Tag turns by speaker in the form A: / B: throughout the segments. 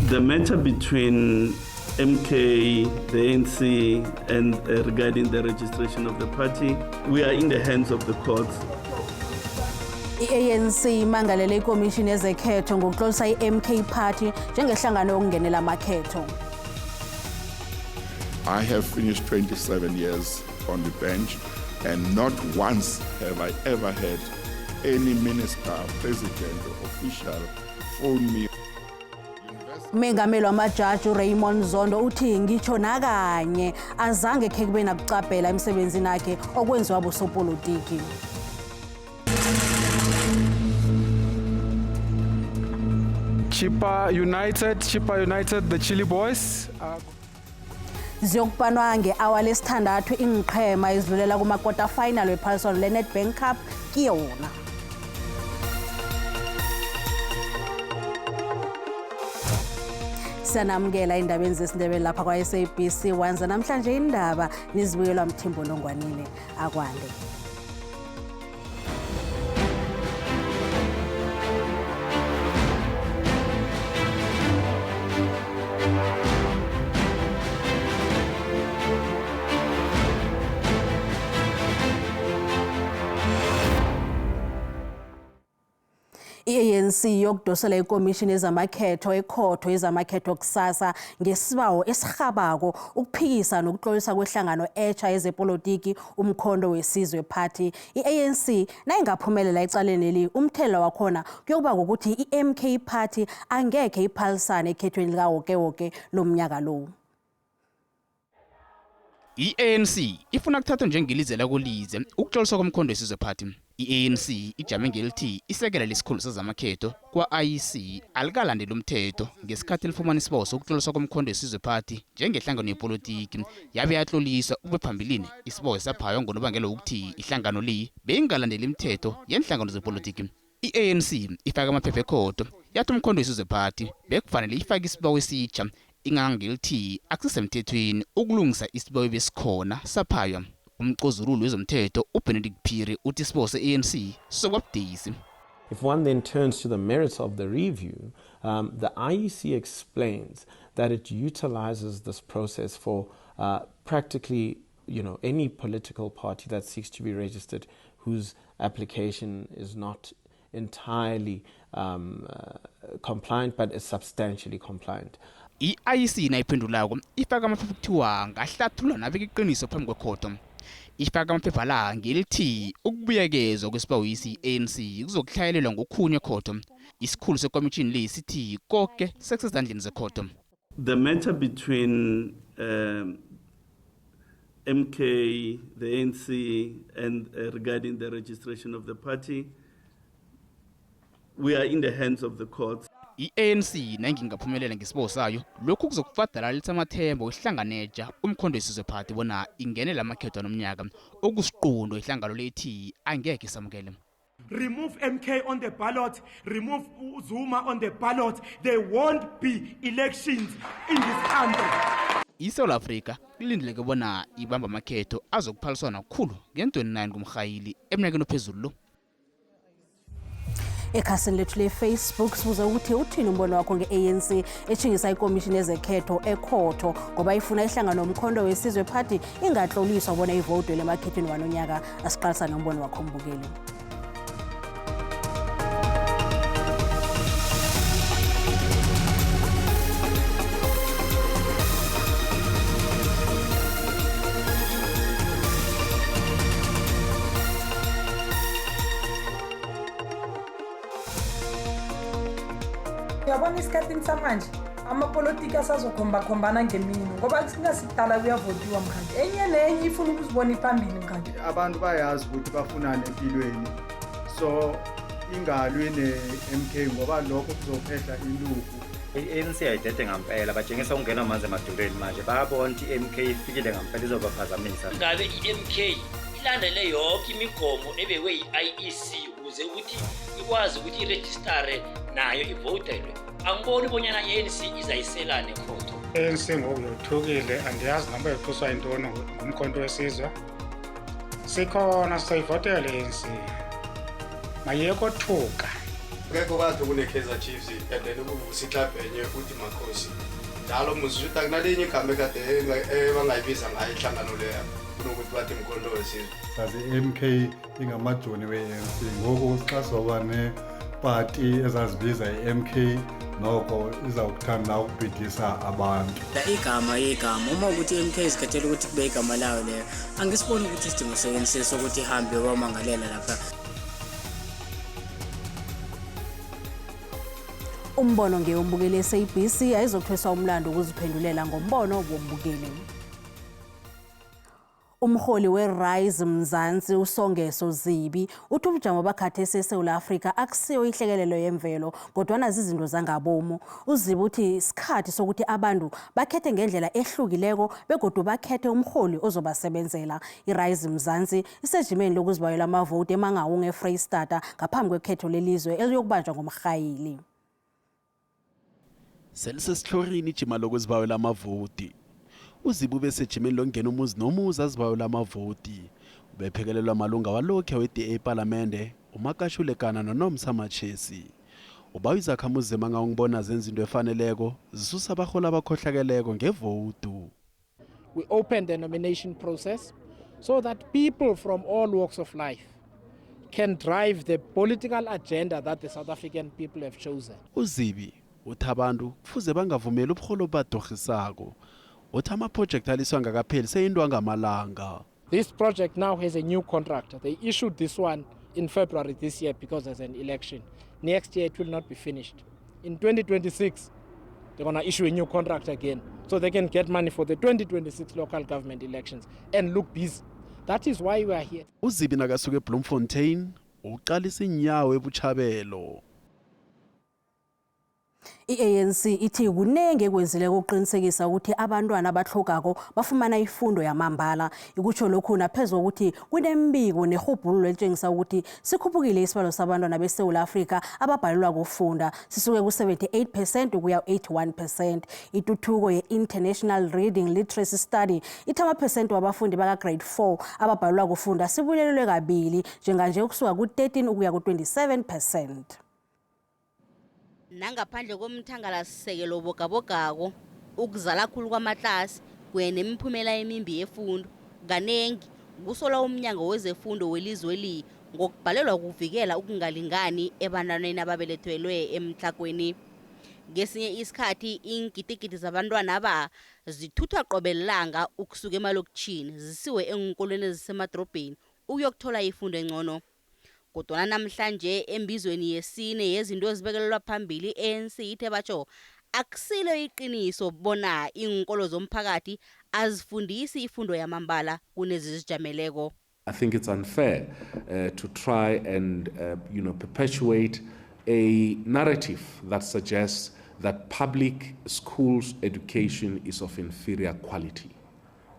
A: The matter between MK, the ANC, and regarding the registration of the party, we are in the hands of the courts.
B: I-ANC imangalele ikomishini yezekhetho ngokutlolisa i-MK Party njengehlangano yokungenela amakhetho.
C: I have finished 27 years on the bench, and not once have I ever had any minister, president, or official phone me.
B: Umengameli wamajaji uRaymond Zondo uthi ngitsho nakanye azange khe kube nakucabhela emsebenzini akhe okwenziwa bosopolitiki.
D: Chippa United, Chippa United, the Chilli Boys.
B: Ziyokupanwa nge-awa lesithandathu iinqhema ezidlulela kuma-quarter final wephaliswano le-Nedbank Cup kiyona. Siyanamukela endabeni zesiNdebele lapha kwa-SABC wanza namhlanje indaba nizibuyelwa Mthimbo Nongwanile. Akwande. I-ANC yokudosela ikomishini yezamakhetho ekhotho yezamakhetho kusasa ngesibawo esihabako ukuphikisa nokutlolisa kwehlangano etsha yezepolitiki Umkhonto weSizwe Party. I-ANC nayingaphumelela ecaleni umthelela wakhona kuyokuba ukuthi i-MK Party angekhe iphalisane ekhethweni likawokewoke lomnyaka lo.
E: I-ANC ifuna kuthathwa njengelize lakulize ukutloliswa koMkhonto weSizwe Party. I-ANC ijame ngelithi isekela lesikhulu sezamakhetho kwa-IEC alikalandeli umthetho ngesikhathi lifumana isibawo sokutloliswa koMkhonto weSizwe Party njengehlangano yepolitiki yabe yatloliswa ukube phambilini isibawo saphaywa ngonobangela wokuthi ihlangano le beyingalandeli imithetho yenhlangano zepolitiki. I-ANC ifake amaphepha ekhotho yathi uMkhonto weSizwe Party bekufanele ifake isibawo esitsha ingangelithi akusisemthethweni ukulungisa isibawo ebesikhona saphaywa. Umcozululi wezomthetho uBenedict Phiri uthi isibawo se-ANC sizokuba.
F: If one then turns to the merits of the review, the IEC explains that it utilizes this process for practically any political party that seeks to be registered whose application is not entirely compliant but is substantially compliant.
E: I-IEC nayiphendulako ifaka amaphepha kuthiwa ngahlathulula nabeka iqiniso phambi kwekhotho. Ifaka amaphepha la ngelithi ukubuyekezwa kwesibawo i-ANC kuzokuhlayelelwa ngokhunye ekhotho. Isikhulu sekomitjhini le sithi konke sekusezandleni zekhotho.
A: The matter between MK, the ANC, and regarding the registration of the party, we are in the hands of the courts.
E: I-ANC nayingingaphumelela ngesibawo sayo, lokhu kuzokufadalalisa amathemba wehlanganeja Umkhonto weSizwe Party bona ingenele amakhetho nomnyaka, okusiqundo ihlangano lethi angekhe isamukele.
G: Remove MK on the ballot, remove Zuma on the ballot. There won't be elections in this country.
E: ISouth Africa kulindeleke bona ibamba amakhetho azokuphaliswana khulu nge-29 kuMrhayili eminyakeni ophezulu lo.
B: Ekhasini lethu le-Facebook sibuze ukuthi uthini umbono wakho nge-ANC etjhingisa ikomishini yezekhetho ekhotho ngoba ifuna ihlangano Umkhonto weSizwe Party ingatloliswa bona ivotwele emakhethweni wanonyaka. Asiqalisane umbono wakho, mbukeli.
H: Uyabona, esikhathini samanje amapolitiki asazokhomba-khombana ngemino ngoba kungasikudala kuyavotiwa mkhanje, enye nenye ifuna ukuzibona iphambili, mkhanje.
I: Abantu bayazi ukuthi bafunani empilweni, so ingalwi ne-MK ngoba lokho kuzophehla inturhu.
J: I-ANC ayidede ngampela, batshengisa ukungena amanzi emadolweni. Manje bayabona ukuthi i-MK ifikile ngampela, izobaphazamisa.
K: Ngabe i-MK ilandele yonke imigomo ebekwe yi-IEC ukuze ukuthi ikwazi ukuthi irejistare nayo ivotelwe, angiboni bonyana i-ANC izayiselane ekhotho.
L: ANC ngoku yothukile, andiyazi noba yothuswa yintoni nguMkhonto weSizwe. Sikhona, sisayivotela i-ANC, mayeke othuka.
M: Ngekho kade kune-Kaizer Chiefs and then ukuvusa iklabhu enye futhi Makhosi. Njalo muzishuthi akunalinye igama ekade ebangayibiza ngayo ihlangano leya kunokuthi bathi Mkhonto Wesizwe.
I: Sazi i-MK ingamajoni we-ANC, ngoku xa sizoba nepati ezazibiza i-MK noko izawukuthanda ukubhidisa abantu.
N: Igama igama uma ukuthi i-MK izikhethela ukuthi kube igama layo leyo, angisiboni ukuthi isidingo se-ANC sokuthi ihambe yobamangalela lapha.
B: Umbono ngeyombukeli SABC ayizokuthweswa umlando ukuziphendulela ngombono wombukeli. Umholi we-Rise Mzansi uSongeso Zibi uthi ubujamo bakhathesi eSewula Afrika akusiyo ihlekelelo yemvelo kodwana zizinto zangabomu. UZibi uthi isikhathi sokuthi abantu bakhethe ngendlela ehlukileko begodu bakhethe umholi ozobasebenzela. I-Rise Mzansi isejimeni lokuzibawela amavoti eMangaung eFreyistata ngaphambi kwekhetho lelizwe eliyokubanjwa ngomrhayili.
A: Selisesitlhorini ijima lokuzibawela amavoti. UZibi ubesejimeni lokungena umuzi nomuzi azibawela amavoti. Ubephekelelwa malunga walokhu we-DA ePalamende uMakashule Gana noNomsa Machesi. Ubawa izakhamuzi zeMangaung bona zenza into efaneleko zisusa abarholi abakhohlakeleko ngevowudu.
O: We opened the nomination process so that people from all walks of life can drive the political agenda that the South African people have chosen.
A: UZibi uthi abantu kufuze bangavumeli uburholi obubadorhisako. Uthi amaphrojekthi aliswa ngakapheli seyinto angamalanga.
O: This project now has a new contractor. They issued this one in February this year because there's an election. Next year it will not be finished. In 2026, they're going to issue a new contract again so they can get money for the 2026 local government elections and look busy. That is why we are here.
A: UZibi nakasuka eBloemfontein uqalisa inyawo ebuchabelo.
B: I-ANC ithi kunengi ekwenzileko ukuqinisekisa ukuthi abantwana abatlhogako bafumana ifundo yamambala. Ikutsho lokhu naphezu kokuthi kunembiko nerhubhululo elitshengisa ukuthi sikhuphukile isibalo sabantwana beSewula Afrika ababhalelwa kufunda, sisuke ku-78% ukuya 81%. Ituthuko ye-International Reading Literacy Study ithi amaphesenti wabafundi baka-grade 4 ababhalelwa kufunda sibuyelelwe kabili njenganje, ukusuka ku-13 ukuya ku-27%.
P: Nangaphandle komthangalasisekelo bogabogako, ukuzala khulu kwamatlasi kunye nemiphumela emimbi yefundo, kanengi kusolwa umnyango wezefundo welizweli ngokubhalelwa kuvikela ukungalingani ebantwaneni ababelethelwe emtlhagweni. Ngesinye isikhathi iingidigidi zabantwana aba zithuthwa qobe lilanga ukusuka emalokitjhini zisiwe eenkolweni ezisemadorobheni ukuyokuthola ifundo engcono. Kodwana namhlanje embizweni yesine yezinto ezibekelelwa phambili, i-ANC ithe batsho akusilo iqiniso bona iinkolo zomphakathi azifundisi ifundo yamambala kunezizijameleko.
Q: I think it's unfair to try and perpetuate a narrative that suggests that public schools education is of inferior quality.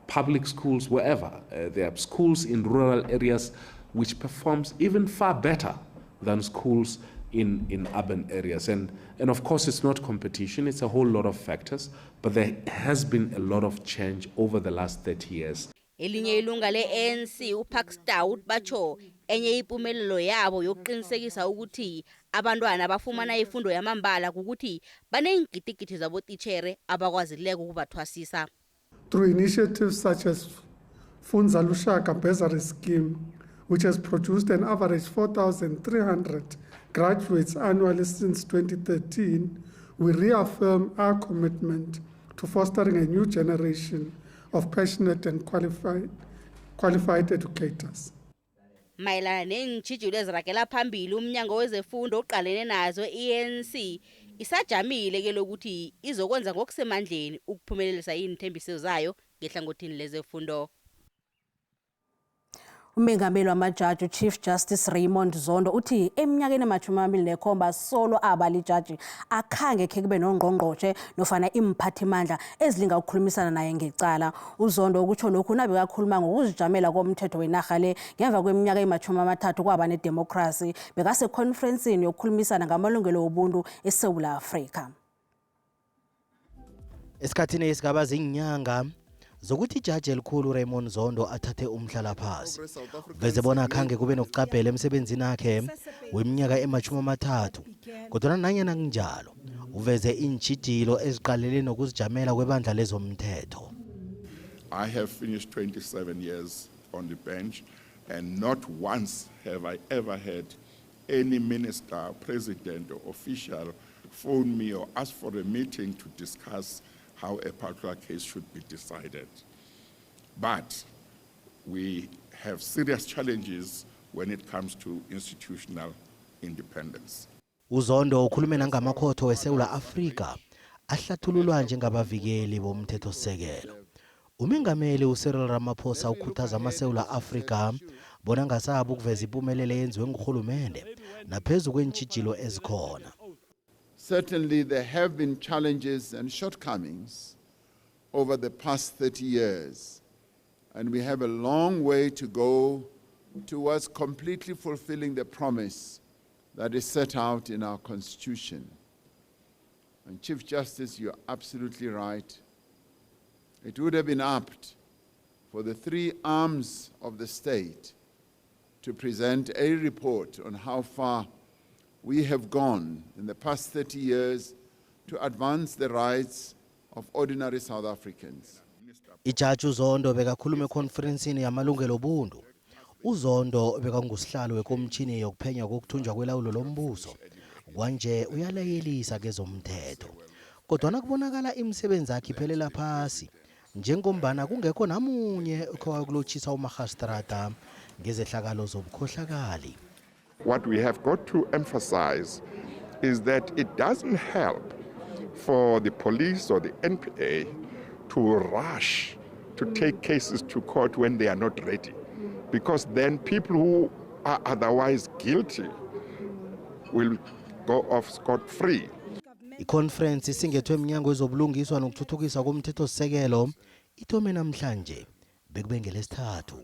Q: Public schools, wherever, there are schools in rural areas which performs even far better than schools in urban areas. And of course, it's not competition, it's a whole lot of factors, but there has been a lot of change over the last 30 years.
P: Elinye ilunga le-ANC uPark Stout batsho enye impumelelo yabo yokuqinisekisa ukuthi abantwana bafumana ifundo yamambala kukuthi baneengidigidi zabotitjhere abakwazileko ukubathwasisa.
R: Through initiatives such as Funza Lushaka Bursary Scheme, which has produced an average 4,300 graduates annually since 2013, we reaffirm our commitment to fostering a new generation of passionate and qualified educators.
P: Mayelana neentjhijilo eziragela phambili umnyango wezefundo oqalene nazo, i-ANC isajamile ke lokuthi izokwenza ngokusemandleni ukuphumelelisa iinthembiso zayo ngehlangothini lezefundo.
B: Umengameli wamajaji uChief Justice Raymond Zondo uthi eminyakeni ema-27 solo aba lijaji akhange khe kube nongqongqotjhe nofana imphathimandla ezilinga ukukhulumisana naye ngecala. UZondo ukutsho lokhu nabekakhuluma ngokuzijamela komthetho wenarha le ngemva kweminyaka ema-30 kwaba nedemokhrasi. Bekasekhonferensini yokukhulumisana ngamalungelo wobuntu eSewula Afrika.
S: Esikhathini esigaba ziinyanga zokuthi ijaji elikhulu Raymond Zondo athathe umhlalaphasi. Veze bona khange kube nokuqabhela emsebenzini akhe weminyaka ema-30, kodwana nanyana kunjalo uveze iintjhijilo eziqalele nokuzijamela kwebandla lezomthetho.
C: I have finished 27 years on the bench, and not once have I ever had any minister, president, or official phone me or ask for a meeting to discuss how a particular case should be decided. But we have serious challenges when it comes to institutional independence.
S: UZondo ukhulume nangamakhotho weSewula Afrika ahlathululwa njengabavikeli bomthethosisekelo. Umengameli uCyril Ramaphosa ukhuthaza amaSewula Afrika bona angasabi ukuveza impumelelo eyenziwe ngurhulumende naphezu kweentjhijilo ezikhona.
T: Certainly there have been challenges and shortcomings over the past 30 years, and we have a long way to go towards completely fulfilling the promise that is set out in our Constitution. And Chief Justice, you're absolutely right. It would have been apt for the three arms of the state to present a report on how far we have gone in the past 30 years to advance the rights of ordinary South Africans.
S: Ijaji uZondo bekakhuluma ekhonferensini yamalungelo obuntu. UZondo bekangusihlalo wekomishini yokuphenya kokuthunjwa kwelawulo lombuso. Kwanje uyalayelisa kezomthetho. Kodwana kubonakala imisebenzi yakhe iphelela phasi njengombana kungekho namunye okhe wayokulotjhisa umarhastrada ngezehlakalo zobukhohlakali.
C: What we have got to emphasize is that it doesn't help for the police or the NPA to rush to take cases to court when they are not ready, because then people who are otherwise guilty will go off scot-free.
S: Ikhonferensi isingethwe mnyango wezobulungiswa nokuthuthukiswa komthethosisekelo ithome namhlanje bekube ngelesithathu.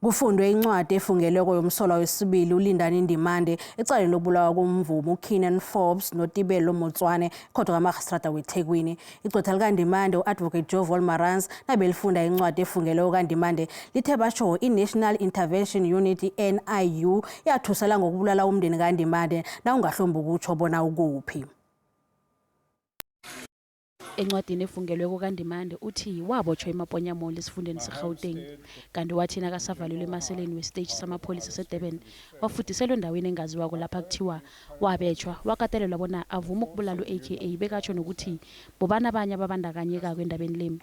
B: Kufundwe incwadi efungelweko yomsolwa wesibili uLindani Ndimande ecaleni lokubulawa komvumi uKiernan Forbes noTebello Motsoane ekhotho kamarhastrada weThekwini. Igqwetha likaNdimande u-Advocate Joe Wolmarans nabelifunda incwadi efungelweko kaNdimande lithe basho i-National Intervention Unit i-NIU yathusela ngokubulala umndeni kaNdimande nawungahlombi ukutsho bona ukuphi.
U: Encwadini efungelweko kaNdimande uthi wabotjhwa eMaponya Mall esifundeni seGauteng, kanti wathi nakasavalelwe emaseleni wesiteji samapholisa seDurban wafudiselwa endaweni engaziwako lapha kuthiwa wabetjhwa wakatelelwa bona avume ukubulala u-AKA, bekatsho nokuthi bobani abanye ababandakanyekako endabeni le.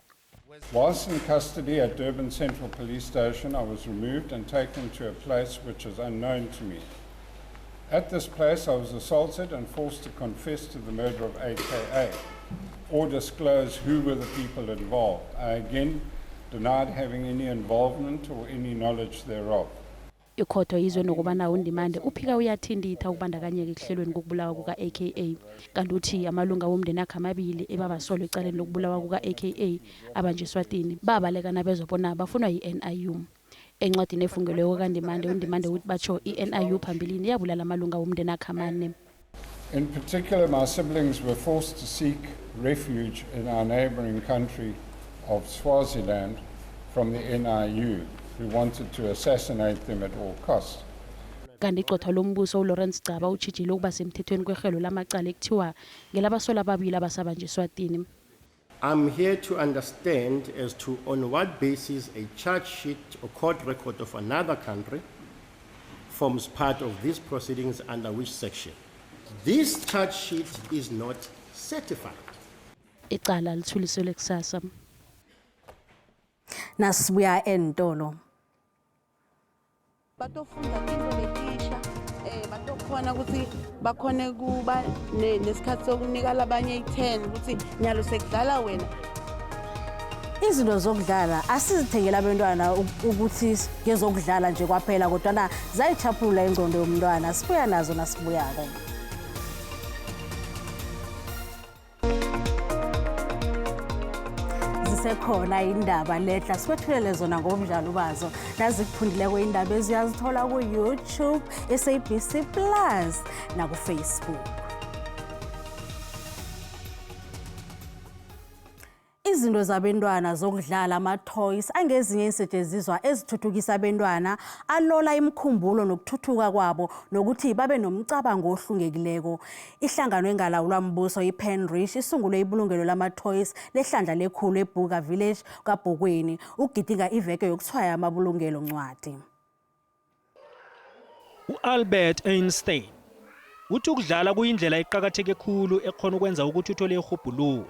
V: Whilst in custody at Durban Central Police Station, I was removed and taken to a place which is unknown to me. At this place, I was assaulted and forced to confess to the murder of AKA or disclose who were the people involved. I again denied having any involvement or any knowledge thereof.
U: Ikhotho izwe nokubana uNdimande uphika uyathintitha ukubandakanyeka ekuhlelweni kokubulawa kuka-AKA, kanti uthi amalunga womndeni akhe amabili ebabasolwa ecaleni lokubulawa kuka-AKA abanjwe eSwatini babaleka nabezwa bona bafunwa yi-NIU. Encwadini efungelweko kaNdimande, uNdimande uthi batsho i-NIU phambilini yabulala amalunga womndeni akhe amane.
V: In particular, my siblings were forced to seek refuge in our neighboring country of Swaziland from the NIU, who wanted to assassinate them at all costs.
U: Kanti igqwetha lombuso uLawrence Gcaba utshijile ukuba semthethweni kwerhelo lamacala ekuthiwa ngelabasolwa ababili abasabanjwe eSwatini.
W: I'm here to understand as to on what basis a charge sheet or court record of another country forms part of these proceedings under which section. This charge sheet is not certified.
U: Icala lithuliselwe kusasa.
B: Nasibuya entolo.
X: Batofunda into letisha batokhona ukuthi bakhone kuba nesikhathi sokunika labanye i-10 ukuthi nyalo sekudlala wena.
B: Izinto zokudlala asizithengela abantwana ukuthi ngezokudlala nje kwaphela, kodwana zayichaphulula ingqondo yomntwana. Sibuya nazo nasibuyako. Zisekhona indaba lehla sikwethulele zona ngobunjalo bazo. Nazikuphundileko indaba eziyazithola ku-YouTube, SABC Plus naku-Facebook. Izinto zabentwana zokudlala ama-toys angezinye iinsetjenziswa ezithuthukisa abentwana, alola imikhumbulo nokuthuthuka kwabo nokuthi babe nomcabango ohlungekileko. Ihlangano engalawulwa mbuso i-Penrich isungule ibulungelo lama-toys lehlandla lekhulu eBhuka Village KwaBhokweni ukugidinga iveke yokutshwaya amabulungelo ncwadi.
D: U-Albert Einstein uthi ukudlala kuyindlela eqakatheke khulu ekghona ukwenza ukuthi uthole irhubhululo.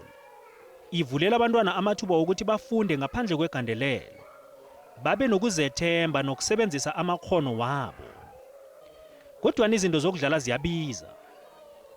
D: Ivulela abantwana amathuba wokuthi bafunde ngaphandle kwegandelelo, babe nokuzethemba nokusebenzisa amakghono wabo. Kodwana izinto zokudlala ziyabiza.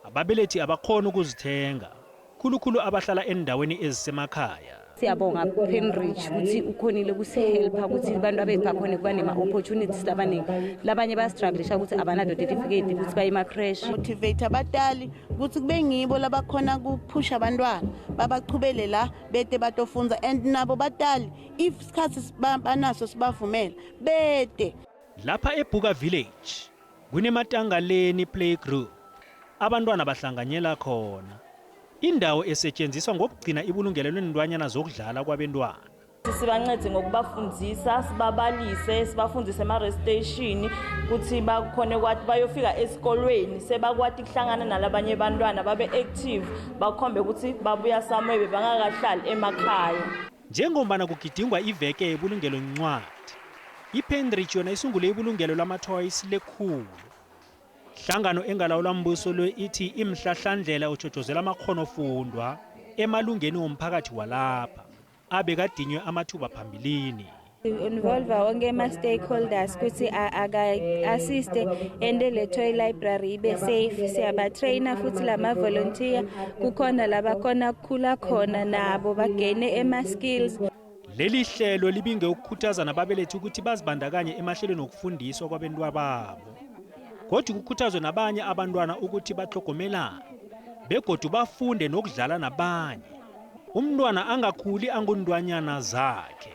D: Ababelethi abakghoni ukuzithenga. Khulukhulu abahlala eendaweni ezisemakhaya.
E: Siyabonga Penrich ukuthi ukhonile ukusihelpha ukuthi abantu abethu bakhone kuba nema-opportunities labaningi. Labanye bayastrugglisha ukuthi abanato certificate ukuthi baye ema-creche.
X: Motivate abatali ukuthi kube ngibo labakhona kuphusha abantwana babachubele la bete batofunza, and nabo batali if isikhathi banaso sibavumela bete.
D: Lapha eBhuka Village kunematangaleni playgroup abantwana bahlanganyela khona. Indawo esetshenziswa ngokugcina ibulungelo lweentwanyana zokudlala kwabentwana.
F: Sibancede ngokubafundisa, sibabalise, sibafundise ema-restation ukuthi bakhone kwathi bayofika esikolweni sebakwati kuhlangana nalabanye bantwana, babe active, bakhombe ukuthi babuya somewhere bangakahlali emakhaya.
D: Njengombana kugidingwa iveke yebulungelo ncwadi, iPenrich yona isungule ibulungelo lama-toys lekhulu. Hlangano engalawulwa mbuso lo ithi imhlahlandlela ujojozela amakghonofundwa emalungeni womphakathi walapha abekadinywe amathuba phambilini.
G: Involve wonke ama-stakeholders ukuthi aka-assiste ente le toy library ibe safe. Siyabatraina futhi lama-volunteer, kukhona labakhona kukhula khona nabo bagene ema-skills.
D: Leli hlelo libinge ukukhuthaza nababelethi ukuthi bazibandakanye emahlelweni wokufundiswa kwabentwa babo. Kodwa kukhuthazwe nabanye abantwana ukuthi batlhogomelane begodu bafunde nokudlala nabanye. Umntwana angakhuli anguntwanyana zakhe.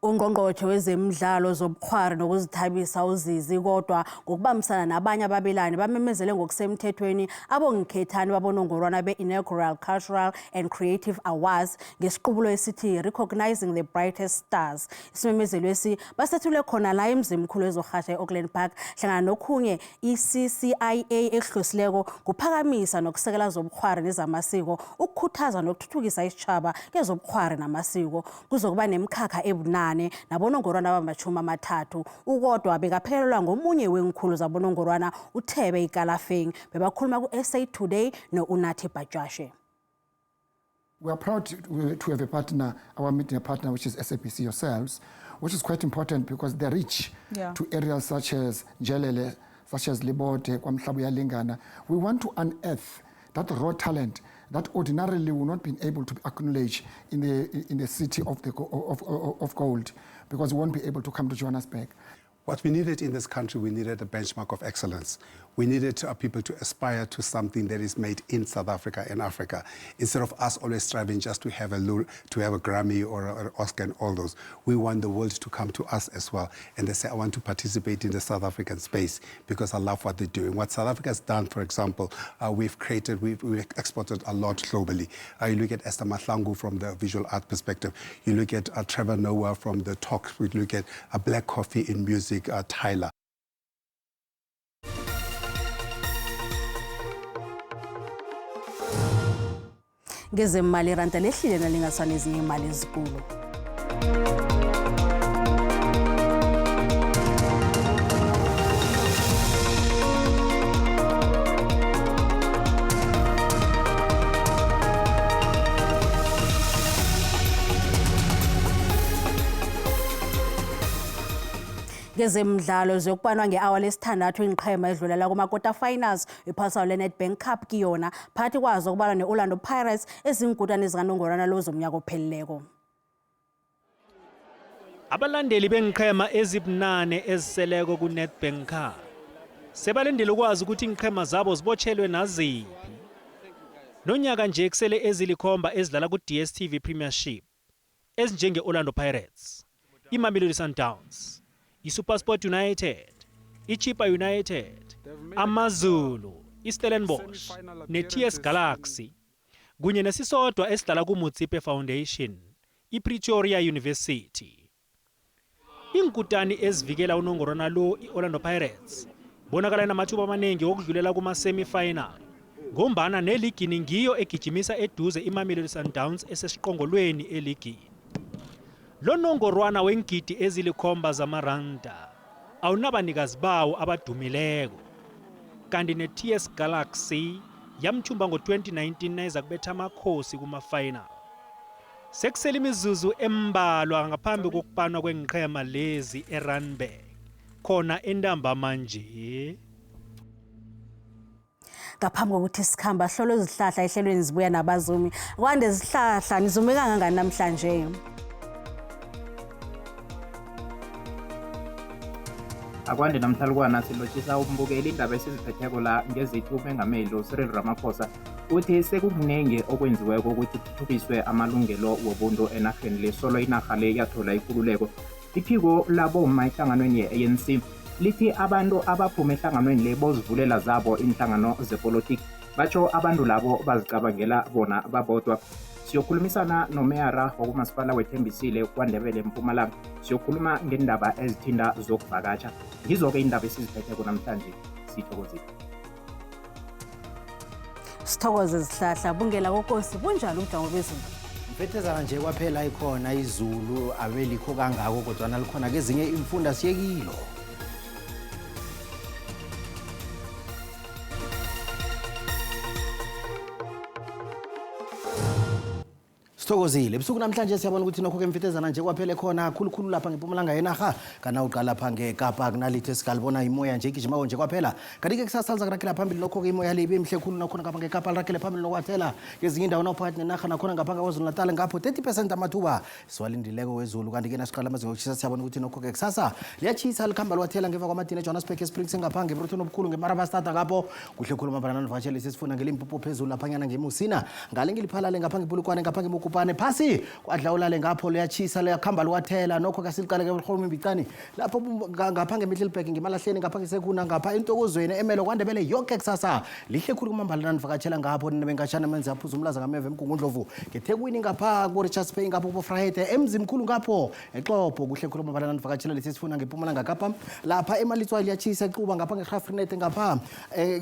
B: Ungqongqotjhe wezemidlalo zobukghwari nokuzithabisa uZizi Kodwa ngokubambisana nabanye ababelani bamemezele ngokusemthethweni abongikhethani babonongorwana be-Inaugural Cultural and Creative Awards ngesiqubulo esithi Recognizing the Brightest Stars. Isimemezelo esi basethule khona la emzimkhulu wezokurhatjha e-Auckland Park hlangana nokhunye i-CCIA ekuhlosileko kuphakamisa nokusekela zobukghwari nezamasiko, ukukhuthaza nokuthuthukisa isitjhaba kezobukghwari namasiko. Kuzokuba nemikhakha ebunane nabonongorwana abamatjhumi amathathu. UKodwa bekaphelelwa ngomunye weenkhulu zabonongorwana uThebe Ikalafeng, bebakhuluma ku-SA Today no-Unathi Bhajwashe.
Y: We are proud to have a partner, our media partner, which is SABC yourselves, which is quite important because they reach to areas such as Nzhelele, such as Libode, KwaMhlabuyalingana. We want to unearth that raw talent that ordinarily would not be able to be acknowledged in the city of gold because we won't be able to come to Johannesburg.
Z: What we needed in this country, we needed a benchmark of excellence. We needed people to aspire to something that is made in South Africa and Africa, instead of us always striving just to have a Grammy or an Oscar and all those. We want the world to come to us as well, and they say, "I want to participate in the South African space because I love what they're doing." What South Africa has done, for example, we've exported a lot globally. You look at Esther Mahlangu from the visual art perspective. You look at Trevor Noah from the talks. We look at Black Coffee in music, Tyler.
B: Ngezemali, iranda lehlile nalingaswa nezinye imali ezikulu. Kezemidlalo, ziyokubanwa nge-awa lesithandathu iinqhema edlulela kuma-quarter finals iphaliswano le-Nedbank Cup kiyona, phakathi kwazo kubalwa ne-Orlando Pirates eziinkutani zikanongorwana lo zomnyaka ophelileko.
D: Abalandeli bengiqhema ezibunane eziseleko ku-Nedbank Cup sebalindele ukwazi ukuthi iinqhema zabo zibotshelwe naziphi. Nonyaka nje kusele ezilikhomba ezidlala ku-DStv Premiership, ezinjenge-Orlando Pirates, iMamelodi Sundowns, iSuperSport United, iChippa United, AmaZulu. iStellenbosch ne-TS Galaxy kunye nesisodwa esidlala kuMotsepe Foundation, iPretoria University. Iinkutani ezivikela unongorwana lo i-Orlando Pirates bonakala inamathuba amaningi wokudlulela kuma-semi-final ngombana neligini ngiyo egijimisa eduze iMamelodi Sundowns esesiqongolweni eligini. Lo nongorwana weengidi ezilikhomba zamaranda awunabanikazi bawo abadumileko kanti ne-TS Galaxy yamthumba ngo-2019 nayiza kubetha amakhosi kuma-final. Sekusele imizuzu embalwa ngaphambi kokupanwa kweenqhema lezi eRandburg khona entambama nje.
B: Ngaphambi kokuthi sikhamba hlolo izihlahla ehlelweni zibuya nabazumi. Kwande zihlahla nizume kangangani namhlanje?
H: Akwande namhlalukwana, silotshisa umbukeli. Indaba esiziphetheko la ngezithi umengameli uCyril Ramaphosa uthi sekukunengi okwenziweko ukuthi kuthuthukiswe amalungelo wobuntu enarheni le solo inarha le yathola ikululeko. Iphiko labomma ehlanganweni ye-ANC lithi abantu abaphuma ehlanganweni le bozivulela zabo inhlangano zepolitiki, batsho abantu labo bazicabangela bona babodwa. Siyokhulumisana nomeyara wakumasipala wethembisile KwaNdebele eMpumalanga, siyokhuluma ngendaba ezithinta zokuvakatsha. Ngizo-ke indaba esiziphetheko namhlanje, sithokozile.
B: Sithokoze zihlahla. Bungela kokosi, bunjani ubujamo bezulu?
S: Mfethezana nje kwaphela ikhona izulu abelikho kangako kodwana likhona kezinye imfunda siyekilo. Sithokozile. Ebusuku namhlanje siyabona ukuthi nokho-ke mfithezana nje kwaphele khona khulukhulu lapha ngempumalanga yenarha, kana uqala lapha ngeKapa kunalitho esigalibona, imoya nje igijimako nje kwaphela. Kanti-ke kusasa lizakuragela phambili nokho-ke imoya le ibe mihle khulu nakhona ngapha ngeKapa, liragele phambili nokwathela kezinye indawo nawuphakathi nenarha nakhona ngapha ngaKwaZulu Natal ngapho 30% amathuba siwalindileko wezulu. Kanti-ke nasiqala amazinga okutshisa siyabona ukuthi nokho-ke kusasa liyatshisa, likhamba liwathela ngemva kwamadina eJohannesburg, eSprings ngapha, ngeBruthweni obukhulu, ngeMarabastad ngapho kuhle khulu mabhalana nivakatshele sesifuna ngeLimpopo phezulu laphanyana ngeMusina ngale ngeLiphalale ngapha ngePolokwane ngapha ngeMokopane phasi kwadlawulale ngapho liyatshisa, liyakhamba liwathela nokho kasiliqale ke Mbicane lapho ngapha ngeMiddelburg, ngeMalahleni ngapha, ngeSekuna ngapha, eNtokozweni, eMelo, KwaNdebele yoke kusasa lihle khulu kumambala nanivakatshela ngapho nina bengatshana amanzi aphuza umlaza ngameva eMgungundlovu, ngeThekwini ngapha ku-Richards Bay ngapho kuboFrahete, eMzimkhulu ngapho eXobho kuhle khulu mambala nanivakatshela lesi sifuna ngeMpumalanga Kapa lapha eMalitswayi liyatshisa eXuba ngapha ngeGraaff-Reinet ngapha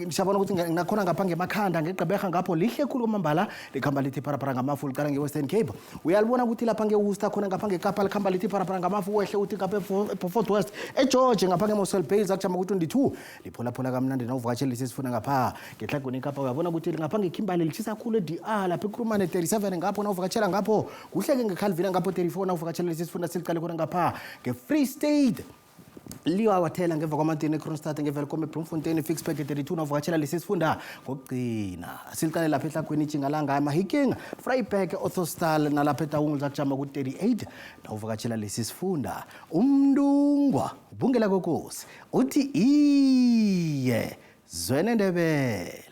S: siyabona ukuthi nakhona ngapha ngeMakhanda ngeGqeberha ngapho lihle khulu kwamambala, likhamba lithi pharapara ngamafu. Liqala nge-Western Cape uyalibona ukuthi lapha nge-Worcester khona ngapha ngeKapa likhamba lithi pharapara ngamafu, wehle uthi ngapha eBeaufort West, eGeorge ngapha ngeMossel Bay zakujama ku-22, lipholaphola kamnandi nawuvakatshela lesi sifuna ngapha ngeTlhagwini iKapa. Uyabona ukuthi ngapha ngeKimberley litshisa khulu e-DR lapha eKurumane 37 ngapho nawuvakatshela ngapho kuhle-ke, ngeKhalvina ngapho 34 nawuvakatshela lesi sifunda siliqale khona ngapha nge-Free State liyawathela ngemva kwamadini eKroonstad, ngeWelkom, eBloemfontein, eFicksburg 32 nawuvakatshela lesi sifunda. Ngokugcina siliqale lapha eTlhagwini Tjingalanga, eMahikeng, Vryburg, Ottosdal nalapha eTaung zakujama ku-38 nawuvakatshela lesi sifunda. Umntungwa Bungela kokosi uthi iye zwene Ndebele.